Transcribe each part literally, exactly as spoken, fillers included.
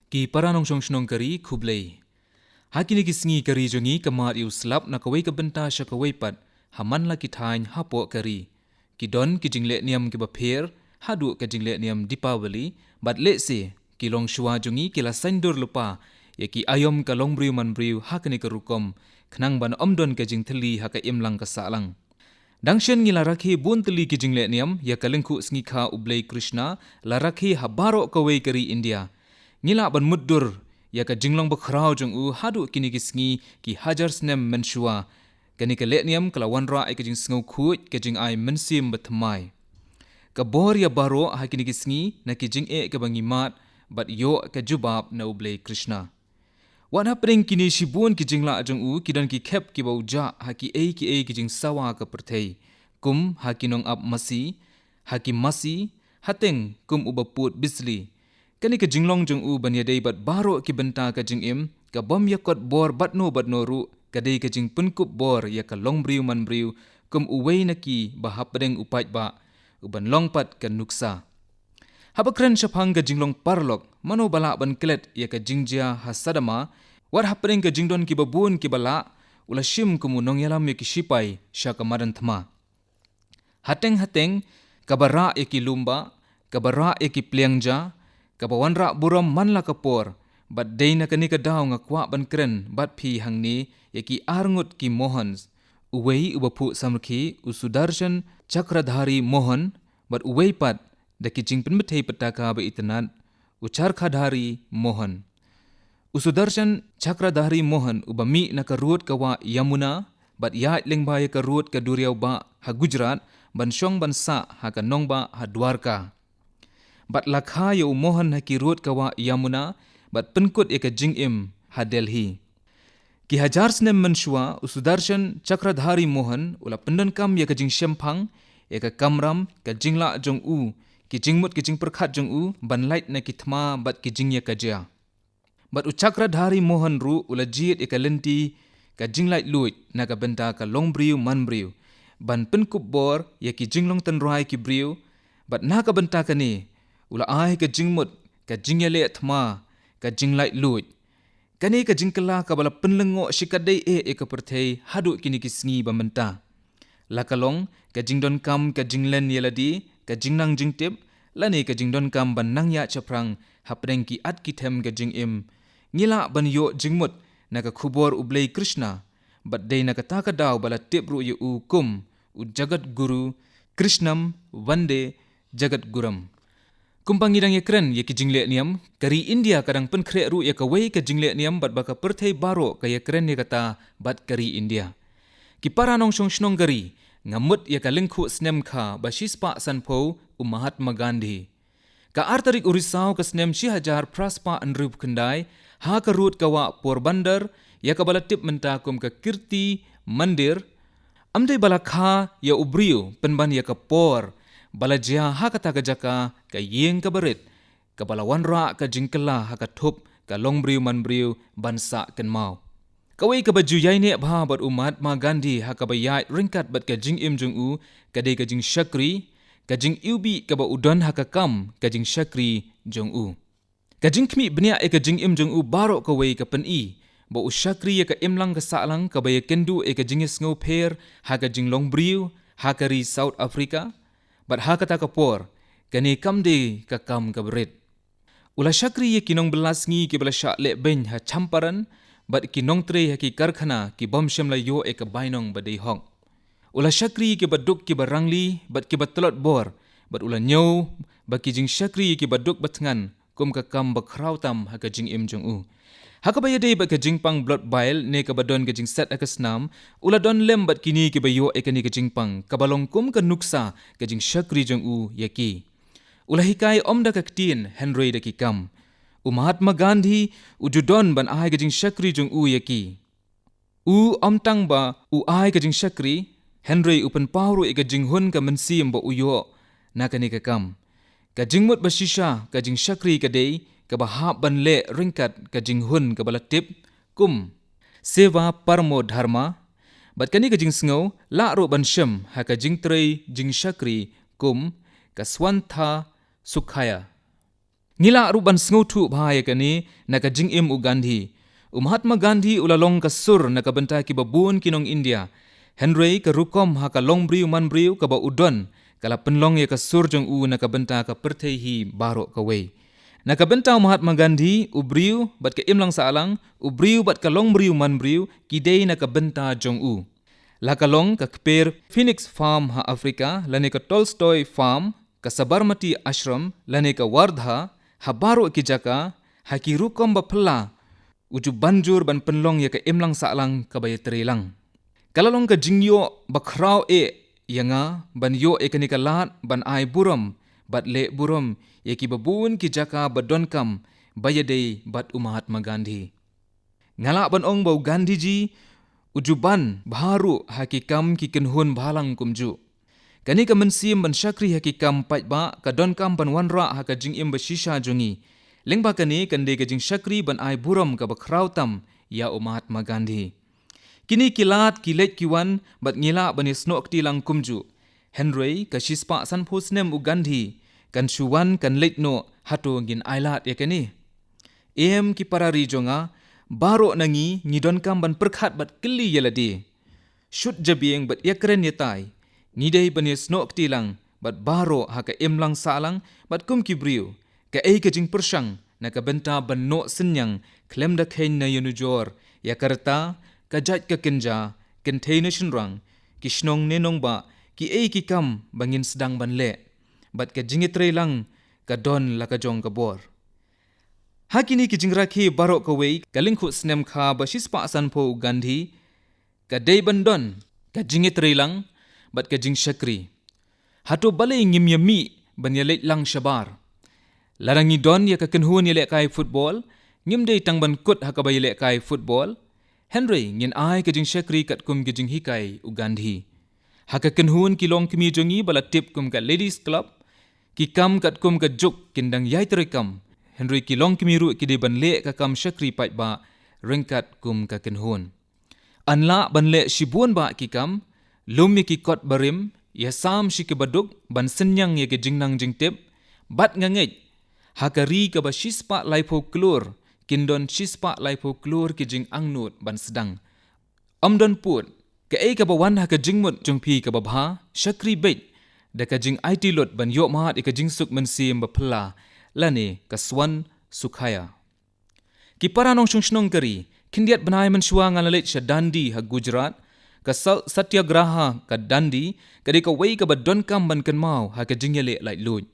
Ki para nongshong shnong ka ri, khublei. Ha kine ki sngi ka ri jong ngi ka mad ïa u slap na kawei ka bynta sha kawei pat, ha man la ki thaiñ hapoh ka ri. Ki don ki jingleh niam kiba pher, haduh ka jingleh niam Deepavali, bad lehse, ki longshuwa jong ngi ki la saiñdur lypa ïa ki aïom ka longbriew manbriew ha kane ka rukom, khnang ban ym don ka jingthylli ha ka imlang ka sahlang. Dang shen ngi la rakhe bun tylli ki jingleh niam ïa ka lyngkhuh sngi kha U Blei Krishna, la rakhe ha baroh kawei ka ri India. Ngi lah ban mutdur ïa ka jinglong bakhraw jong u haduh kine ki sngi ki hajar snem mynshuwa. Kane ka leh niam ka la wanrah ïa ka jingsngewkhuid, ka jingai mynsiem bathymmai. Ka bor ïa baroh ha kine ki sngi na ki jingeh kaba ngi mad, bad ïoh ka jubab na U Blei Krishna. Wat hapdeng kine shibun ki jinglah jong u, ki don ki khep kiba u jah ha kiei kiei ki jingsawa ka pyrthei. Kum ha ki nongap masi, ha ki masi, hateng kum uba pud bisli. Kane ka jinglong jong u ban ïadei bad baroh ki bynta ka jingim, ka bym ïakot bor batno batno ruh, ka dei ka jingpynkup bor ïa ka longbriew manbriew, kum uwei na ki ba hapdeng u paidbah, uban long pat ka nuksa. Haba kren shaphang ka jinglong paralok, mano ba lah ban klet ïa ka jingjia ha Sadama, wat hapdeng ka jingdon kiba bun kiba lah, u la shim kum u nongïalam ïa ki shipai sha ka madan thma. Hateng hateng, kaba rah ïa ki lum bah, kaba rah ïa ki pliang ja, kaba wanrah burom man la ka por, bad dei na kane ka daw nga kwah ban kren bad phi hangne ïa ki arngut ki Mohans, uwei uba phuh samrkhie, u Sudarshan Chakradhari Mohan, bad uwei pat, da ki jingpynbthei ptaka ba itynnad, u Charkhadhari Mohan. U Sudarshan Chakradhari Mohan uba mih na ka rud ka wah Yamuna, bad ïaid lyngba ïa ka rud ka duriaw bah ha Gujarat, ban shong ban sah ha ka nongbah ha Dwarka. Bad la kha ïa u Mohan ha ki rud ka wah Yamuna, bad pynkut ïa ka jingim ha Delhi. Ki hajar snem mynshuwa, u Sudarshan Chakradhari Mohan, u la pyndonkam ïa ka jingshemphang, ïa ka kamram, ka jinglah jong u, ki jingmut ki jingpyrkhat jong u, ban lait na ki thma bad ki jingïakajia. Bad u Chakradhari Mohan ruh u la jied ïa ka lynti, ka jinglaitluid, na ka bynta ka longbriew manbriew. Ban pynkup bor, ïa ki jinglong tynrai ki briew, bad na ka bynta kane, u la ai ka jingmut, ka jingïaleh thma, ka jinglaitluid. Kane ka jingkylla kaba la pynlyngngoh shikatdei eh ïa ka pyrthei haduh kine ki sngi ba mynta. La ka long, ka jingdonkam, ka jinglen ïalade, ka jingnang jingtip, lane ka jingdonkam ban nang ïaid shaphrang, hapdeng ki at ki them ka jingim. Ngi lah ban ïoh jingmut, na ka khubor U Blei Krishna, bad dei na kata ka daw ba la tip ruh ïa u kum, u Jagat Guru, Krishnam, Vande, Jagat Gurum. Kumba ngi dang ïakren ïa ki jingleh niam, ka ri India ka dang pynkhreh ruh ïa kawei ka jingleh niam bad ba ka pyrthei baroh ka ïakren ïa kata bad ka ri India. Ki para nongshong shnong ka ri, nga mut ïa ka lyngkhuh snem kha ba shispah sanphew u Mahatma Gandhi. Ka ar tarik u Risaw ka snem shi hajar phra spah hynriewphew khyndai, ha ka rud ka wah Porbandar, ïa kaba la tip mynta kum ka Kirti Mandir, ym dei ba la kha ïa u briew pynban ïa ka por ba la jia ha kata ka jaka, ka ïing kaba rit, kaba la wanrah ka jingkylla ha ka thup ka longbriew manbriew ban sah kynmaw. Kawei kaba ju ïaineh bha bad u Mahatma Gandhi ha kaba ïaid ryngkat bad ka jingim jong u, ka dei ka jingshakri, ka jingiwbih kaba u don ha ka kam ka jingshakri jong u. Ka jingkhmih bniah ïa ka jingim jong u baroh kawei ka pyni ba u shakri ïa ka imlang ka sahlang kaba ïakynduh ïa ka jingïasngew pher ha ka jinglong briew ha ka ri South Africa, bad ha kata ka por, kane kam dei ka kam kaba rit. U la shakri ïa ki nongbylla sngi kiba la shah leh beiñ ha Champaran, bad ki nongtrei ha ki karkhana ki bym shym la ïoh ïa ka bainong ba dei hok. U la shakri ïa kiba duk kiba rangli, bad kiba tlot bor, bad u la ñiew ba ki jingshakri ïa kiba duk ba thngan, kum ka kam ba khraw tam ha ka jingim jong u. Ha kaba ïadei bad ka jingpang blot bail, ne kaba don ka jingset ha ka snam, u la don lem bad kine kiba ïoh ïa kane ka jingpang, kaba long kum ka nuksa ka jingshakri jong u ïa ki. U la hikai ym da ka ktien, hynrei da ki kam. U Mahatma Gandhi, u ju don ban ai ka jingshakri jong u ïa ki. U ym tang ba u ai ka jingshakri, hynrei u pynpaw ruh ïa ka jinghun ka mynsiem ba u ïoh na kane ka kam. Ka jingmut ba shisha ka jingshakri ka dei kaba hap ban leh ryngkat ka jinghun kaba la tip kum Seva Paramo Dharma, bad kane ka jingsngew lah ruh ban shem ha ka jingtrei jingshakri kum ka Swantha Sukhaya. Ngi lah ruh ban sngewthuh bha ïa kane na ka jingim u Gandhi. U Mahatma Gandhi u la long ka sur na ka bynta kiba bun ki nong India. Hynrei ka rukom ha ka long briew man briew kaba u don ka la pynlong ïa ka sur jong u na ka bynta ka pyrthei hi baroh kawei. Na ka bynta u Mahatma Gandhi, u briew bad ka imlang sahlang, u briew bad ka long briew man briew ki dei na ka bynta jong u. La ka long ka kper Phoenix Farm ha Africa, lane ka Tolstoy Farm, ka Sabarmati Ashram, lane ka Wardha, ha baroh ki jaka, ha ki rukom ba phylla, u ju ban jur ban pynlong ïa ka imlang sahlang kaba ïatreilang. Ka la long ka jingïoh ba khraw eh ïa nga ban ïoh ïa kane ka lad ban ai burom bad leh burom ïa kiba bun ki jaka ba donkam ba ïadei bad u Mahatma Gandhi. Nga lah ban ong ba u Gandhi ji u ju ban bha ruh ha ki kam ki kynhun bhalang kumjuh. Kane ka mynsiem ban shakri ha ki kam paidbah ka donkam ban wanrah ha ka jingim ba shisha jong ngi. Lyngba kane kan dei ka jingshakri ban ai burom kaba khraw tam ïa u Mahatma Gandhi. Kine ki lad ki leit ki wan bad ngi lah ban ïasnoh kti lang kumjuh. Hynrei ka shispah sanphew snem u Gandhi kan shu wan kan leit noh, hato ngin ailad ïa kane? Em ki para ri jong nga, baroh na ngi ngi donkam ban pyrkhat bad kylli ïa lade. Shut jabieng bad ïakren ïatai, ngi dei ban ïasnoh kti lang bad baroh ha ka imlang sahlang bad kum ki briew, kaei ka jingpyrshang na ka bynta ban noh synñiang khlem da kheiñ na ïanujor ïa ka rta, ka jait ka kynja, kynthei ne shynrang, ki shnong ne nongbah, kiei ki kam ba ngin sdang ban leh. Bad ka jingïatreilang ka don la ka jong ka bor. Ha kine ki jingrakhe baroh kawei, ka lyngkhuh snem kha ba shispah sanphew u Gandhi, ka dei ban don ka jingïatreilang bad ka jingshakri. Hato balei ngim ïamih ban ïaleit lang shabar? Lada ngi don ïa ka kynhun ïalehkai football, ngim dei tang ban kut ha kaba ïalehkai football, hynrei ngin ai ka jingshakri katkum ka jinghikai u Gandhi. Ha ka kynhun ki longkmie jong ngi ba la tip kum ka Ladies Club, ki kam katkum ka juk kin dang ïai treikam, hynrei ki longkmie ruh ki dei ban leh ka kam shakri paidbah ryngkat kum ka kynhun. Yn lah ban leh shibun bah ki kam, lum ïa ki kot barim, ïasam sha ki baduk, ban synñiang ïa ki jingnang jingtip, bad nga ngeit, ha ka ri kaba shispah laiphew klur, kin don shispah laiphew klur ki jingangnud ban sdang. Ym don pud, kaei kaba wan ha ka jingmut jong phi kaba bha, shakri beit, da ka jingaiti lut ban ïoh mad ïa ka jingsuk mynsiem ba phylla, lane ka Swan Sukhia. Ki para nongshong shnong ka ri, khyndiat bnai mynshuwa nga la leit sha Dandi ha Gujarat, ka Sa-, Satyagraha ka Dandi, ka dei kawei kaba donkam ban kynmaw ha ka jingïaleh laitluid.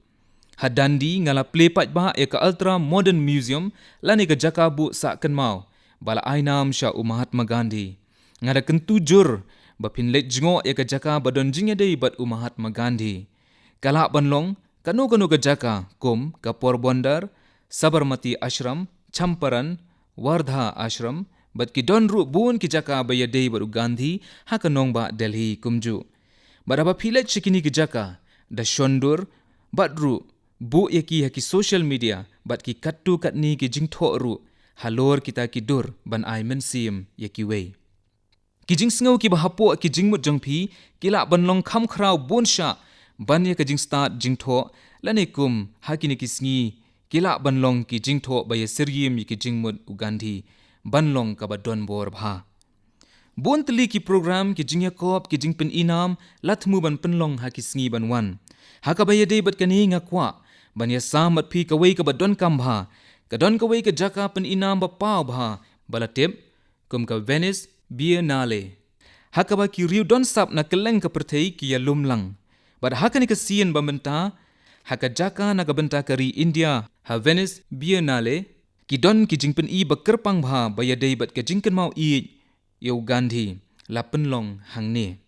Ha Dandi nga la plie paidbah ïa ka Ultra Modern Museum, lane ka jaka buh sah kynmaw ba la ai nam sha u Mahatma Gandhi. Nga da kyntu jur ba phin leit jngoh ïa ka jaka ba don jingïadei bad u Mahatma Gandhi. Ka lah ban long kano kano ka jaka kum ka Porbandar, Sabarmati Ashram, Champaran, Wardha Ashram, bad ki don ruh bun ki jaka ba ïadei bad u Gandhi ha ka nongbah Delhi kumjuh. Bad haba phi leit sha kine ki jaka, da shon dur, bad ruh buh ïa ki ha ki social media, bad ki katto katne ki jingthoh ruh halor kita ki dur ban ai mynsiem ïa kiwei. Ki jingsngew kiba hapoh ki jingmut jong phi ki lah ban long kham khraw bun shah ban ïa ka jingstad jingthoh, lane kum ha kine ki sngi ki lah ban long ki jingthoh ba ïasyriem ïa ki jingmut u Gandhi ban long kaba don bor bha. Bun tylli ki program, ki jingïakop, ki jingpyni nam la thmu ban pynlong ha ki sngi ban wan. Ha kaba ïadei bad kane nga kwah ban ïasam bad phi kawei kaba donkam bha. Ka don kawei ka jaka pyni nam ba paw bha ba la tip kum ka Venice Biennale, ha kaba ki riew don sap na kylleng ka pyrthei ki ïalum lang. Bad ha kane ka sien ba mynta, ha ka jaka na ka bynta ka ri India, ha Venice Biennale, ki don ki jingpyni ba kyrpang bha ba ïadei bad ka jingkynmaw ïeit ïa u Gandhi, la pynlong hangne.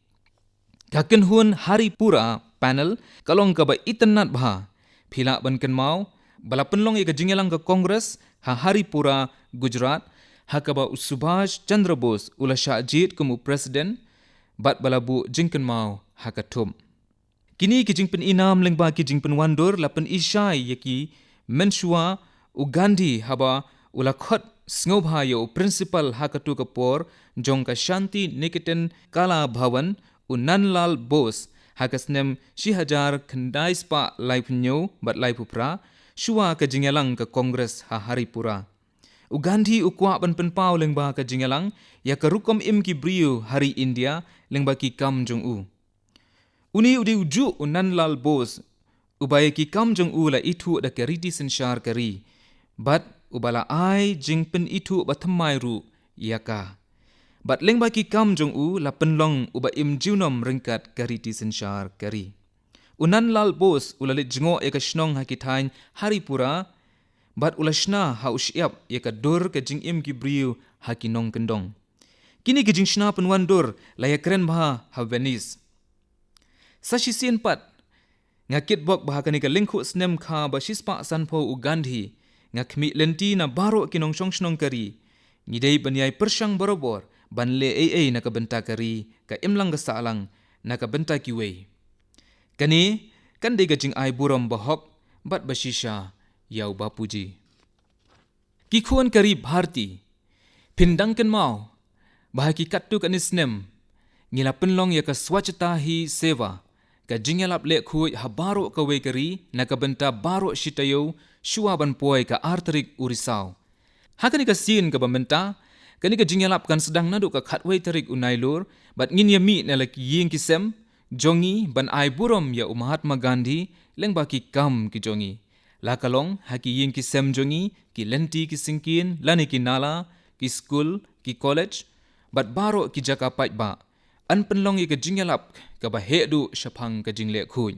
Ka kynhun Haripura Panel ka long kaba itynnad bha. Phi lah ban kynmaw ba la pynlong ïa ka jingïalang ka Congress ha Haripura, Gujarat, ha kaba u Subhash Chandra Bose u la shah jied kum u President, bad ba la buh jingkynmaw ha ka thup. Kine ki jingpyni nam lyngba ki jingpynwandur la pyni shai ïa ki mynshuwa u Gandhi haba u la khot sngewbha ïa u Principal ha kato ka por jong ka Shanti Niketan Kala Bhavan, u Nandlal Bose, ha ka snem shi hajar khyndai spah laiphew hynñiew bad laiphew phra, shuwa ka jingïalang ka Congress ha Haripura. U Gandhi u kwah ban pynpaw lyngba ka jingïalang ïa ka rukom im ki briew ha ri India lyngba ki kam jong u. Une u dei u juh u Nandlal Bose, uba ïa ki kam jong u la ithuh da ka riti synshar ka ri, bad uba la ai jingpynithuh ba thymmai ruh ïa ka. Bad lyngba ki kam jong u la pynlong uba im junom ryngkat ka riti synshar ka ri. U Nandlal Bose u la leit jngoh ïa ka shnong ha ki thaiñ Haripura, bad u la shna ha u shyiap ïa ka dur ka jingim ki briew ha ki nongkyndong. Kine ki jingshna pynwan dur la ïakren bha ha Venice. Sa shisien pat, nga kitbok ba ha kane ka lyngkhuh snem kha ba shispah sanphew u Gandhi, nga khmih lynti na baroh ki nongshong shnong ka ri. Ngi dei ban ïai pyrshang barabor ban leh ei ei na ka bynta ka ri, ka imlang ka sahlang, na ka bynta kiwei. Kane kan dei ka jingai burom ba hok bad ba shisha ïa u Bapuji. Ki khun ka ri Bharti, phin dang kynmaw ba ha ki katto katne snem ngi la pynlong ïa ka Swachhata Hi Seva, ka jingïalap leh khuid ha baroh kawei ka ri na ka bynta baroh shi taïew shuwa ban poi ka ar tarik u Risaw. Ha kane ka sien kaba mynta, kane ka jingïalap kan sdang naduh ka khatwei tarik u Nailur, bad ngin ïa mih na la ki ïing ki sem jong ngi ban ai burom ïa u Mahatma Gandhi lyngba ki kam ki jong ngi. La ka long ha ki ïing ki sem jong ngi, ki lynti ki syngkien, lane ki nala, ki skul, ki college, bad baroh ki jaka paidbah, yn pynlong ïa ka jingïalap kaba heh duh shaphang ka jingleh khuid.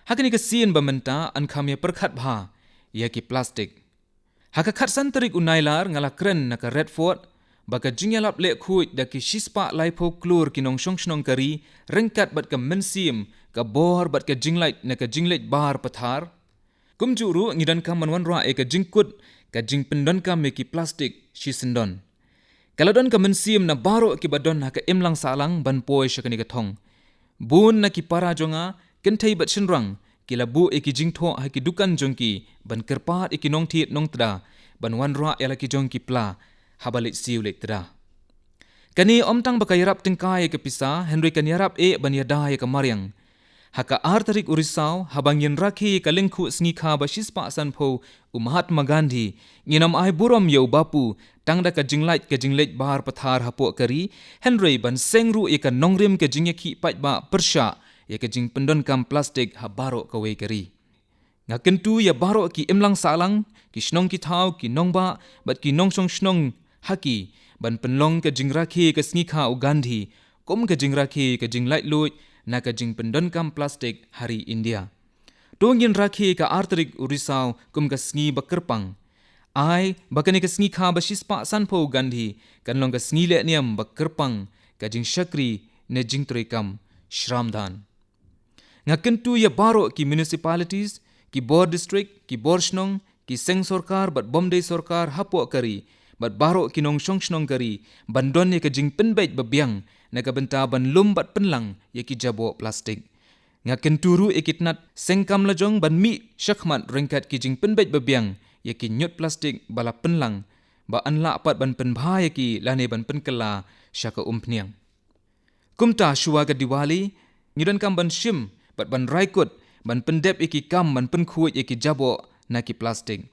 Ha kane ka sien ba mynta yn kham ïa pyrkhat bha ïa ki plastik. Ha ka khatsan tarik u Nailar nga la kren na ka Red Fort ba ka jingïalap leh khuid da ki shispah laiphew klur ki nongshong shnong ka ri, ryngkat bad ka mynsiem, ka bor bad ka jinglait na ka jingleit bar pathar. Kumjuh ruh ngi donkam ban wanrah ïa ka jingkut ka jingpyndonkam ïa ki plastik shisyndon. Ka la don ka mynsiem na baroh kiba don ha ka imlang sahlang ban poi sha kane ka thong. Bun na ki para jong nga, kynthei bad shynrang, ki la buh ïa ki jingthoh ha ki dukan jong ki ban kyrpad ïa ki nongthied nongtda ban wanrah ïa la ki jong ki pla haba leit siew leit tda. Kane ym tang ba ka ïarap tyngkai ïa ka pisa, hynrei kan ïarap eh ban ïada ïa ka mariang. Ha ka ar tarik u Risaw, haba ngin rakhe ïa ka lyngkhuh sngi kha ba shispah sanphew u Mahatma Gandhi, ngin ym ai burom ïa u Bapu tang da ka jinglait ka jingleit bar pathar hapoh ka ri, hynrei ban seng ruh ïa ka nongrim ka jingïakhih paidbah pyrshah ïa ka jingpyndonkam plastik ha baroh kawei ka ri. Nga kyntu ïa baroh ki imlang sahlang, ki shnong ki thaw, ki nongbah bad ki nongshong shnong ha ki ban pynlong ka jingrakhe ka sngi kha u Gandhi kum ka jingrakhe ka jinglaitluid na ka jingpyndonkam plastik ha ri India. To ngin rakhe ka ar tarik u Risaw kum ka sngi ba kyrpang. Ai ba kane ka sngi kha ba shispah sanphew u Gandhi kan long ka sngi lehniam ba kyrpang, ka jingshakri ne jingtrei kam, Shramdan. Nga kyntu ïa baroh ki municipalities, ki bor district, ki bor shnong, ki seng sorkar bad bym dei sorkar hapoh ka ri, bad baroh ki nongshong shnong ka ri, ban don ïa ka jingpynbeit ba biang na ka bynta ban lum bad pynlang ïa ki jaboh plastik. Nga kyntu ruh ïa ki tnat seng kam lajong ban mih shakhmat ryngkat ki jingpynbeit ba biang ïa ki ñiut plastik ba la pynlang, ba yn lah pat ban pynbha ïa ki lane ban pynkylla sha ka umphniang. Kumta shuwa ka Diwali, ngi donkam ban shim bad ban rai kut ban pyndep ïa ki kam ban pynkhuid ïa ki jaboh na ki plastik.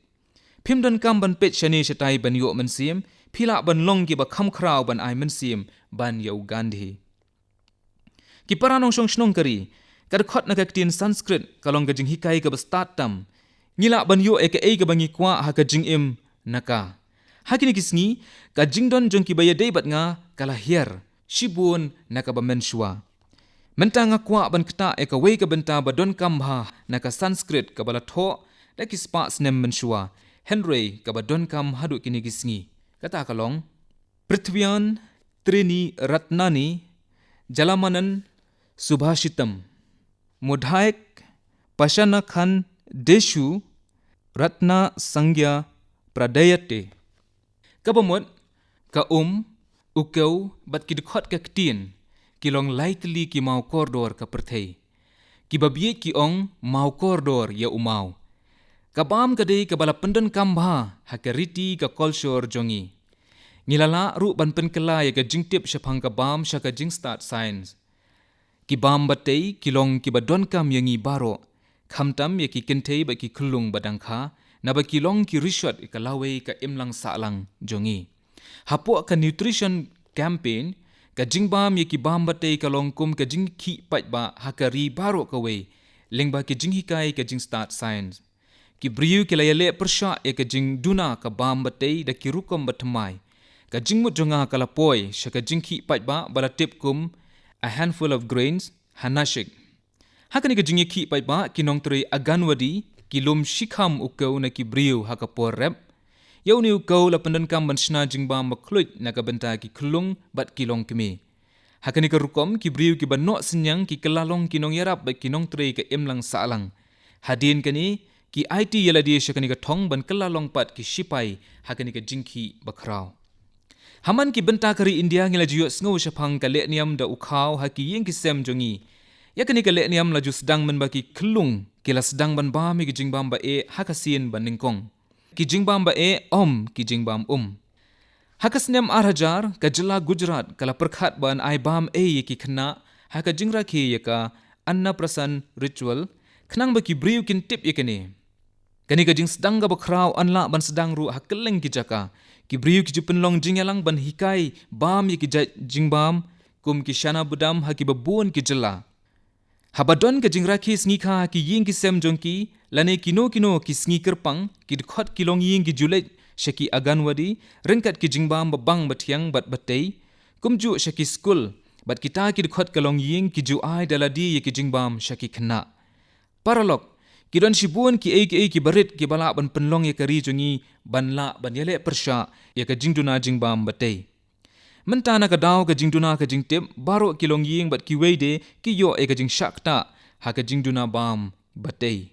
Phim donkam ban peit shane shatai ban ïoh mynsiem, phi lah ban long kiba kham khraw ban ai mynsiem ban ïa u Gandhi. Ki para nongshong shnong ka ri, ka dkhot na ka ktien Sanskrit ka long ka jinghikai kaba stad tam. Ngi lah ban ïoh ïa kaei kaba ngi kwah ha ka jingim na ka. Ha kine ki sngi, ka jingdon jong kiba ïadei bad nga ka la hiar shibun na kaba mynshuwa. Mynta nga kwah ban ktah ïa kawei ka bynta ba donkam bha na ka Sanskrit kaba la thoh da ki spah snem mynshuwa, hynrei kaba donkam haduh kine ki sngi. Kata ka long: Prithvyan trini ratnani jalamanan subhashitam, modhaik pashanakhan deshu ratna sangya pradayate. Kaba mut, ka um, u kew bad ki dkhot ka ktien ki long lai tylli ki maw kordor ka pyrthei. Kiba bieit ki ong maw kordor ïa u maw. Ka bam ka dei kaba la pyndonkam bha ha ka riti ka kolshor jong ngi. Ngi la lah ruh ban pynkylla ïa ka jingtip shaphang ka bam sha ka jingstad science. Ki bam ba tei ki long kiba donkam ïa ngi baroh, khamtam ïa ki kynthei bad ki khyllung ba dang kha, naba ki long ki rishot ïa ka lawei ka imlang sahlang jong ngi. Hapoh ka nutrition campaign, ka jingbam ïa ki bam batei ka long kum ka jingkhih paidbah ha ka ri baroh kawei, lyngba ki jinghikai ka jingstad science. Ki briew ki la ïaleh pyrshah ïa ka jingduna ka bam batei da ki rukom bathymmai. Ka jingmut jong nga ka la poi sha ka jingkhih paidbah ba la tip kum A Handful of Grains ha Nashik. Ha kane ka jingïakhih paidbah, ki nongtrei Anganwadi ki lum shikham u kew na ki briew ha ka por rep. Ïa une u kew la pyndonkam ban shna jingbam ba khluit na ka bynta ki khyllung bad ki longkmie. Ha kane ka rukom, ki briew kiba noh synñiang ki kylla long ki nongïarap bad ki nongtrei ka imlang sahlang. Hadien kane, ki aiti ïalade sha kane ka thong ban kylla long pat ki sipai ha kane ka jingkhih bakhraw. Ha man ki bynta ka ri India, ngi la ju ïohsngew shaphang ka lehniam da u khaw ha ki ïing ki sem jong ngi. Ïa kane ka lehniam la ju sdang mynba ki khyllung ki la sdang ban bam ïa ki jingbam ba eh ha ka sien ba nyngkong. Ki jingbam ba eh, um, ki jingbam um. Ha ka snem ar hajar, ka jylla Gujarat ka la pyrkhat ban ai bam ei ïa ki khynnah ha ka jingrakhe ïa ka Annaprasan ritual, khnang ba ki briew kin tip ïa kane. Kane ka jingsdang kaba khraw yn lah ban sdang ruh ha kylleng ki jaka. Ki briew ki ju pynlong jingïalang ban hikai bam ïa ki jait jingbam kum ki shana budam ha kiba bun ki jylla. Haba don ka jingrakhe sngi kha ha ki ïing ki sem jong ki, lane kino kino ki sngi kyrpang, ki dkhot ki longïing ki ju leit sha ki Anganwadi ryngkat ki jingbam ba bang ba thiang bad batei, kumjuh sha ki skul, bad kita ki dkhot ka longïing ki ju ai da lade ïa ki jingbam sha ki khynnah. Paralok, ki don shibun kiei kiei kiba rit kiba lah ban pynlong ïa ka ri jong ngi ban lah ban ïaleh pyrshah ïa ka jingduna jingbam batei. Mynta na ka daw ka jingduna ka jingtip, baroh ki longïing bad kiwei de ki ïoh ïa ka jingshah ktah ha ka jingduna bam batei.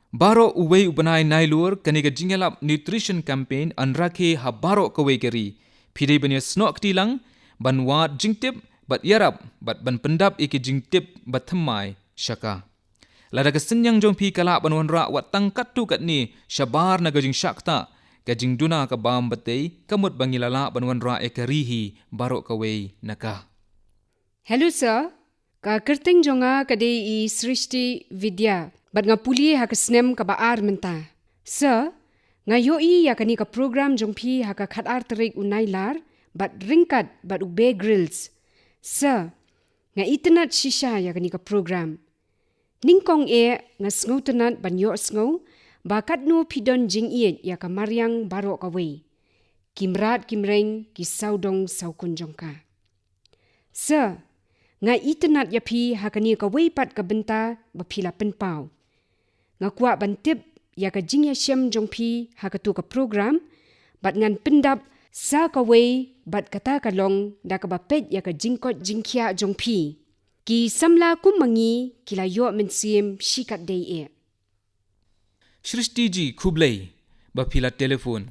Baroh uwei u bnai Nailur, kane ka jingïalap nutrition campaign yn rakhe ha baroh kawei ka ri. Phi dei ban ïasnoh kti lang, ban wad jingtip bad ïarap, bad ban pyndap ïa ki jingtip bathymmai sha ka. Lada ka synñiang jong phi ka lah ban wanrah wat tang katto katne shabar na ka jingshah ktah ka jingduna ka bam batei, ka mut ba ngi la lah ban wanrah ïa ka ri hi baroh kawei na ka. Hello sir, ka kyrteng jong nga ka dei i Srishti Vidya, bad nga pule ha ka snem kaba ar mynta. Sir, nga ïohi ïa kane ka program jong phi ha ka khatar tarik u Nailar, bad ryngkat bad u Bear Grylls. Sir, nga itynnad shisha ïa kane ka program. Nyngkong eh nga sngewtynnad ban ïohsngew ba katno phi don jingïeit ïa ka mariang baroh kawei, ki mrad ki mreng, ki sawdong sawkun jong ka. Sir, nga itynnad ïa phi ha kane kawei pat ka bynta ba phi la pynpaw. Nga kwah ban tip ïa ka jingïashem jong phi ha kato ka program, bad ngan pyndap sa kawei bad kata ka long da kaba peit ïa ka jingkoit jingkhiah jong phi. Ki samla kum ma ngi ki la ïoh mynsiem shikatdei eh. Shrishti ji, khublei ba phi la telephone.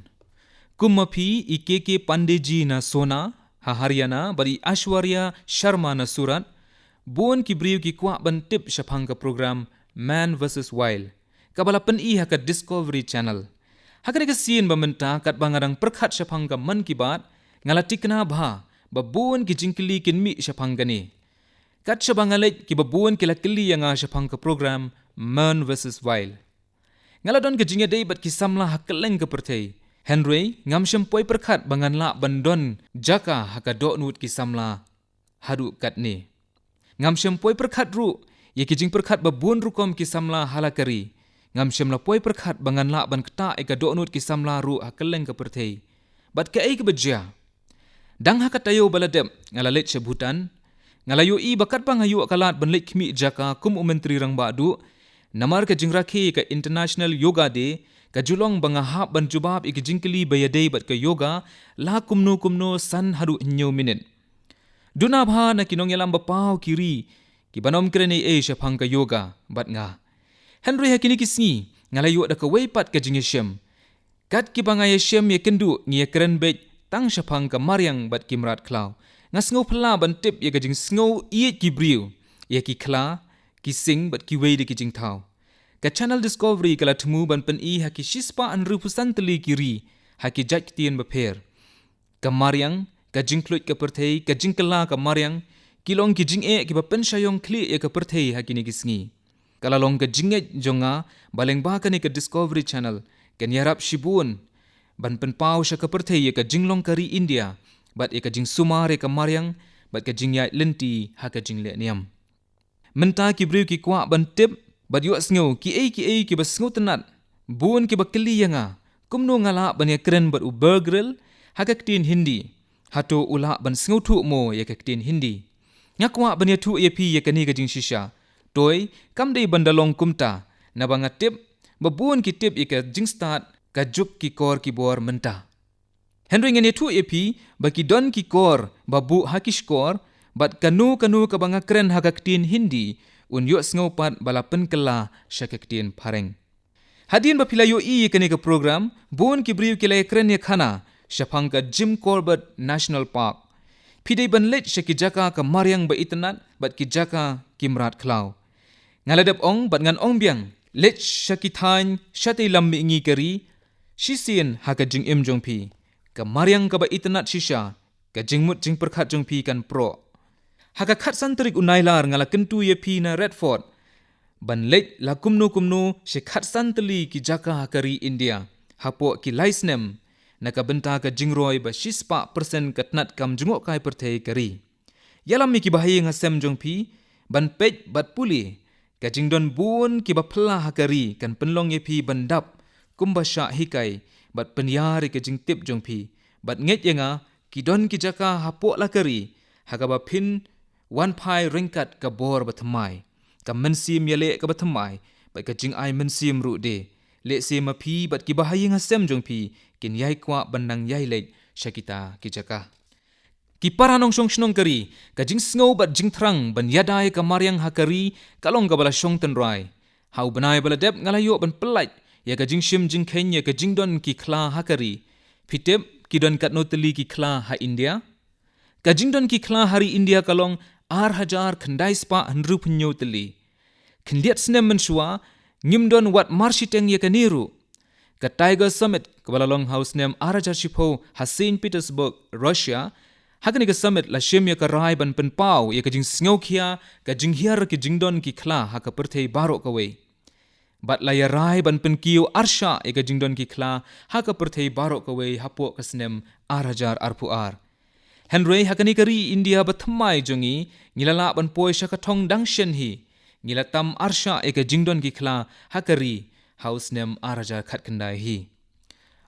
Kum ma phi, i K K Pandey ji na Sohna ha Haryana bad i Aishwarya Sharma na Surat, bun ki briew ki kwah ban tip shaphang ka program Man versus Wild, kaba la pyni ha ka Discovery Channel. Ha kane ka sien ba mynta, katba nga dang pyrkhat shaphang ka Mann Ki Baat, nga la tikna bha ba bun ki jingkylli kin mih shaphang kane. Kat shaba nga leit, kiba bun ki la kylli ïa nga shaphang ka program Man versus Wild. Nga la don ka jingïadei bad ki samla ha kylleng ka pyrthei, hynrei ngam shym poi pyrkhat ba ngan lah ban don jaka ha ka dohnud ki samla haduh katne. Ngam shym poi pyrkhat ruh ïa ki jingpyrkhat ba bun rukom ki samla ha la ka ri. Ngam shym la poi pyrkhat ba ngan lah ban ktah ïa ka dohnud ki samla ruh ha kylleng ka pyrthei. Bad kaei kaba jia? Dang ha ka taïew ba la dep, nga la leit sha Bhutan. Nga la ïohi ba katba nga ïoh ka lad ban leit khmih jaka kum u Myntri Rangbah Duh, namar ka jingrakhe ka International Yoga Day, ka ju long ba nga hap ban jubab ïa ki jingkylli ba ïadei bad ka yoga, la kumno kumno san haduh hynñiew minit. Duna bha na ki nongïalam ba paw ki ri, kiba nym kren ei ei shaphang ka yoga bad nga. Hynrei ha kine ki sngi, nga la ïoh da kawei pat ka jingïashem. Kat kiba nga ïashem ïakynduh, ngi ïakren beit tang shaphang ka mariang bad ki mrad khlaw. Nga sngew phylla ban tip ïa ka jingsngew ïeit ki briew ïa ki khla, ki sing bad kiwei de ki jingthaw. Ka Channel Discovery ka la thmu ban pyni ha ki shispah hynriewphew san tylli ki ri ha ki jait ktien bapher. Ka mariang, ka jingkhluit ka pyrthei, ka jingkylla ka mariang, ki long ki jingeh kiba pynshai ïong khlieh ïa ka pyrthei ha kine ki sngi. Ka la long ka jingngeit jong nga ba lyngba kane ka Discovery Channel kan ïarap shibun ban pynpaw sha ka pyrthei ïa ka jinglong ka ri India bad ïa ka jingsumar ïa ka mariang bad ka jingïaid lynti ha ka jingleh niam. Mynta ki briew ki kwah ban tip bad ïohsngew kiei kiei kiba sngewtynnat. Bun kiba kylli ïa nga kumno nga lah ban ïakren bad u Bear Grylls ha ka ktien Hindi. Hato u lah ban sngewthuh mo ïa ka ktien Hindi? Nga kwah ban ïathuh ïa phi ïa kane ka jingshisha. Toi, kam dei ban da long kumta, naba nga tip ba bun ki tip ïa ka jingstad ka juk ki kor ki bor mynta. Hynrei ngan ïathuh ïa phi ba ki don ki kor ba buh ha ki shkor, bad kano kano kaba nga kren ha ka ktien Hindi un ïohsngew pat ba la pynkylla sha ka ktien Phareng. Hadien ba phi la ïohi ïa kane ka program, bun ki briew ki la ïakren ïakhana shaphang ka Jim Corbett National Park. Phi dei ban leit sha ki jaka ka mariang ba itynnat bad ki jaka ki mrad khlaw. Nga la dep ong bad ngan ong biang, leit sha ki thaiñ shatei lam mihngi ka ri, shisien ha ka jingim jong phi, ka mariang kaba itynnat shisha, ka jingmut jingpyrkhat jong phi kan proh. Ha ka khatsan tarik u Nailar nga la kyntu ïa phi na Redford ban leit la kumno kumno shi khatsan tylli ki jaka ha ka ri India hapoh ki lai snem, na ka bynta ka jingroi ba shispah persen ka tnat kam jngohkai pyrthei ka ri. Ïalam ïa ki bahaïing hasem jong phi ban peit bad pule. Ka jingdon bun kiba phylla ha ka ri kan pynlong ïa phi ban dap kumba shah hikai bad pynïar ïa ka jingtip jong phi. Bad ngeit ïa nga, ki don ki jaka hapoh la ka ri ha kaba phin wan phai ryngkat ka bor ba thymmai, ka mynsiem ïaleh kaba thymmai bad ka jingai mynsiem ruh de. Lehse ma phi bad ki bahaïing hasem jong phi kin ïai kwah ban nang ïai leit sha kita ki jaka. Ki para nongshong shnong ka ri, ka jingsngew bad jingthrang ban ïada ïa ka mariang ha ka ri ka long kaba la shong tynrai. Ha u bnai ba la dep nga la ïoh ban pyllait ïa ka jingshim jingkheiñ ïa ka jingdon ki khla ha ka ri. Phi tip ki don katno tylli ki khla ha India? Ka jingdon ki khla ha ri India ka long ar hajar khyndai spah hynriewphew hynñiew tylli. Khyndiat snem mynshuwa ngim don wat marshiteng ïa kane ruh. Ka Tiger Summit kaba la long ha u snem ar hajar shiphew ha Saint Petersburg, Russia. Ha kane ka summit la shim ïa ka rai ban pynpaw ïa ka jingsngewkhia, ka jinghiar ki jingdon ki khla ha ka pyrthei baroh kawei. Bad la ïa rai ban pynkiew arshah ïa ka jingdon ki khla ha ka pyrthei baroh kawei hapoh ka snem ar hajar arphew ar. Hynrei ha kane ka ri India ba thymmai jong ngi, ngi la lah ban poi sha ka thong dang shen hi. Ngi la tam arshah ïa ka jingdon ki khla ha ka ri ha u snem ar hajar khatkhyndai hi.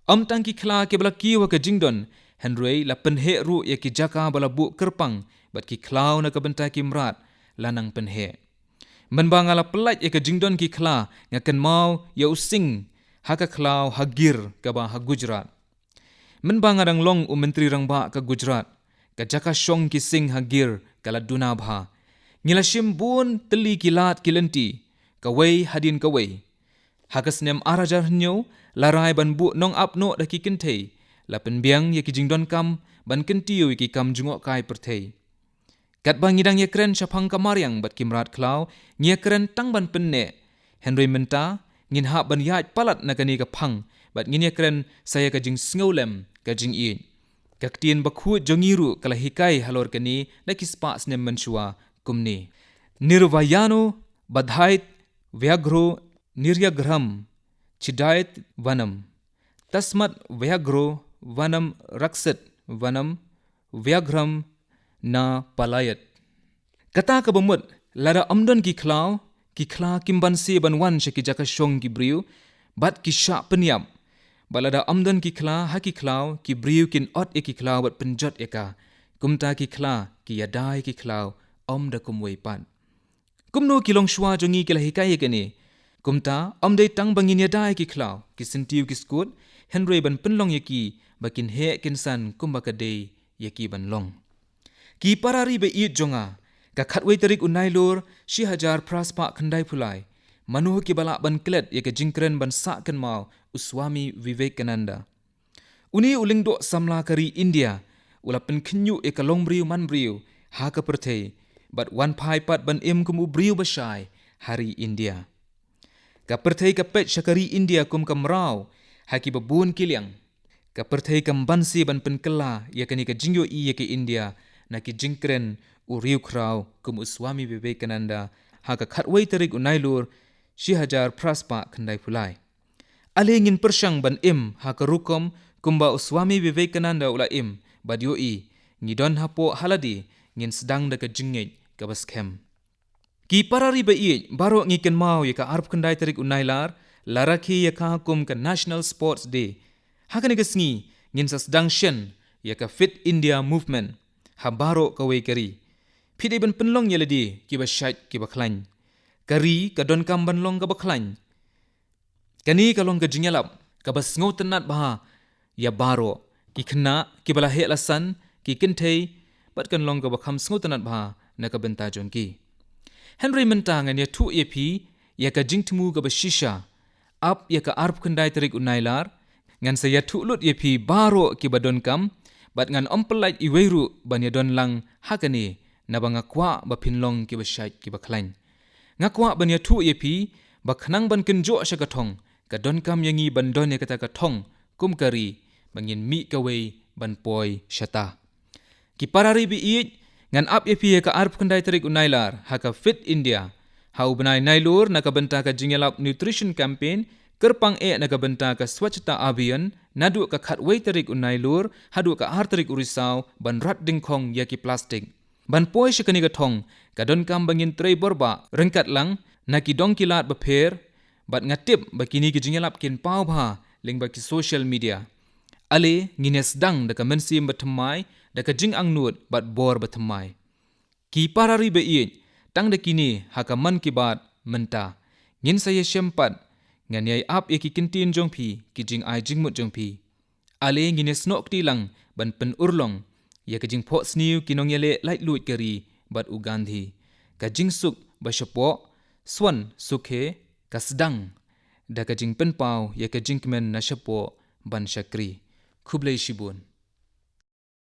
Ym tang ki khla kiba la kiew ha ka jingdon, hynrei la pynheh ruh ïa ki jaka ba la buh kyrpang bad ki khlaw na ka bynta ki mrad la nang pynheh. Mynba nga la pyllait ïa ka jingdon ki khla, nga kynmaw ïa u sing ha ka khlaw ha Gir kaba ha Gujarat. Mynba nga dang long u Myntri Rangbah ka Gujarat, ka jaka shong ki sing ha Gir ka la duna bha. Ngi la shim bun tylli ki lad ki lynti, kawei hadien kawei. Ha ka snem ar hajar hynñiew la rai ban buh nongap noh da ki kynthei, la pynbiang ïa ki jingdonkam ban kyntiew ïa ki kam jngohkai pyrthei. Katba ngi dang ïakren shaphang ka mariang bad ki mrad khlaw, ngi ïakren tang ban pynneh. Hynrei mynta ngin hap ban ïaid palat na kane ka phang bad ngin ïakren sa ïa ka jingsngewlem, ka jingïeit. Ka Ktien Bakhuid jong ngi ruh ka la hikai halor kane da ki spah snem mynshuwa kumne: Nirvayano badhait vyagro niryagraham chidait vanam. Tasmat vyagro vanam rakshit vanam vyagram na palayat. Kata kaba mut, lada ym don ki khlaw, ki khla kim banse ban wan sha ki jaka shong ki briew, bad ki shah pynïap. Bad lada ym don ki khla ha ki khlaw, ki briew kin ot ïa ki khlaw bad pynjot ïa ka. Kumta ki khla ki ïada ïa ki khlaw, ym da kumwei pat. Kumno ki longshuwa jong ngi ki la hikai ïa kane? Kumta, ym dei tang ba ngin ïada ïa ki khlaw, ki syntiew ki skud, hynrei ban pynlong ïa ki ba kin heh kin san kumba ka dei ïa ki ban long. Ki para ri ba ïeit jong nga, ka khatwei tarik u Nailur, shi hajar phra spah khyndaiphew lai, mano kiba lah ban klet ïa ka jingkren ban sah kynmaw u Swami Vivekananda? Une u lyngdoh samla ka ri India u la pynkhynñiuh ïa ka longbriew manbriew ha ka pyrthei, bad wan phai pat ban im kum u briew bashai ha ri India. Ka pyrthei ka peit sha ka ri India kum ka mraw ha kiba bun ki liang. Ka pyrthei kam banse ban pynkylla ïa kane ka jingïohi ïa ka India na ki jingkren u riewkhraw kum u Swami Vivekananda ha ka khatwei tarik u Nailur, shi hajar phra spah khyndai phew lai. Ale ngin pyrshang ban im ha ka rukom kumba u Swami Vivekananda u la im, bad ïohi ngi don hapoh ha lade ngin sdang da ka jingngeit kaba skhem. Ki para ri ba ïeit, baroh ngi kynmaw ïa ka arphew khyndai tarik u Nailar la rakhe ïa ka kum ka National Sports Day. Ha kane ka sngi ngin sa sdang shen ïa ka Fit India Movement ha baroh kawei ka ri. Phi dei ban pynlong ïa lade kiba shait kiba khlaiñ. Ka ri ka donkam ban long kaba khlaiñ. Kane ka long ka jingïalap kaba sngewtynnat bha ïa baroh, ki khynnah kiba la heh la san, ki kynthei, bad kan long kaba kham sngewtynnat bha na ka bynta jong ki. Hynrei mynta ngan ïathuh ïa phi ïa ka jingthmu kaba shisha. Ap ïa ka arphew khyndai tarik u Nailar, ngan sa ïathuh lut ïa phi baroh kiba donkam, bad ngan ym pyllait iwei ruh ban ïadon lang ha kane, naba nga kwah ba phin long kiba shait kiba khlaiñ. Nga kwah ban ïathuh ïa phi ba khnang ban kynjoh sha ka thong, ka donkam ïa ngi ban don ïa kata ka thong kum ka ri, ba ngin mih kawei ban poi shata. Ki para ri ba ïeit, ngan ap ïa phi ïa ka arphew khyndai tarik u Nailar ha ka Fit India, ha u bnai Nailur, na ka bynta ka jingïalap nutrition campaign, kyrpang eh na ka bynta ka Swachhata Abhiyan, naduh ka khatwei tarik u Nailur haduh ka ar tarik u Risaw, ban rat dyngkhong ïa ki plastik. Ban poi sha kane ka thong, ka donkam ba ngin trei bor bha ryngkat lang na ki dong ki lad bapher, bad nga tip ba kine ki jingïalap kin paw bha lyngba ki social media. Ale ngin ïa sdang da ka mynsiem bathymmai, da ka jingangnud bad bor bathymmai. Ki para ri ba ïeit, tang da kine ha ka Mann Ki Baat mynta. Ngin sa ïashem pat, ngan ïai ap ïa ki kyntien jong phi, ki jingai jingmut jong phi. Ale ngin ïasnoh kti lang ban pynurlong ïa ka jingphohsniew ki nongïaleh laitluid ka ri bad u Gandhi. Ka jingsuk ba shapoh, swan sukhe, ka sdang da ka jingpynpaw ïa ka jingkmen na shapoh ban shakri. Khublei shibun.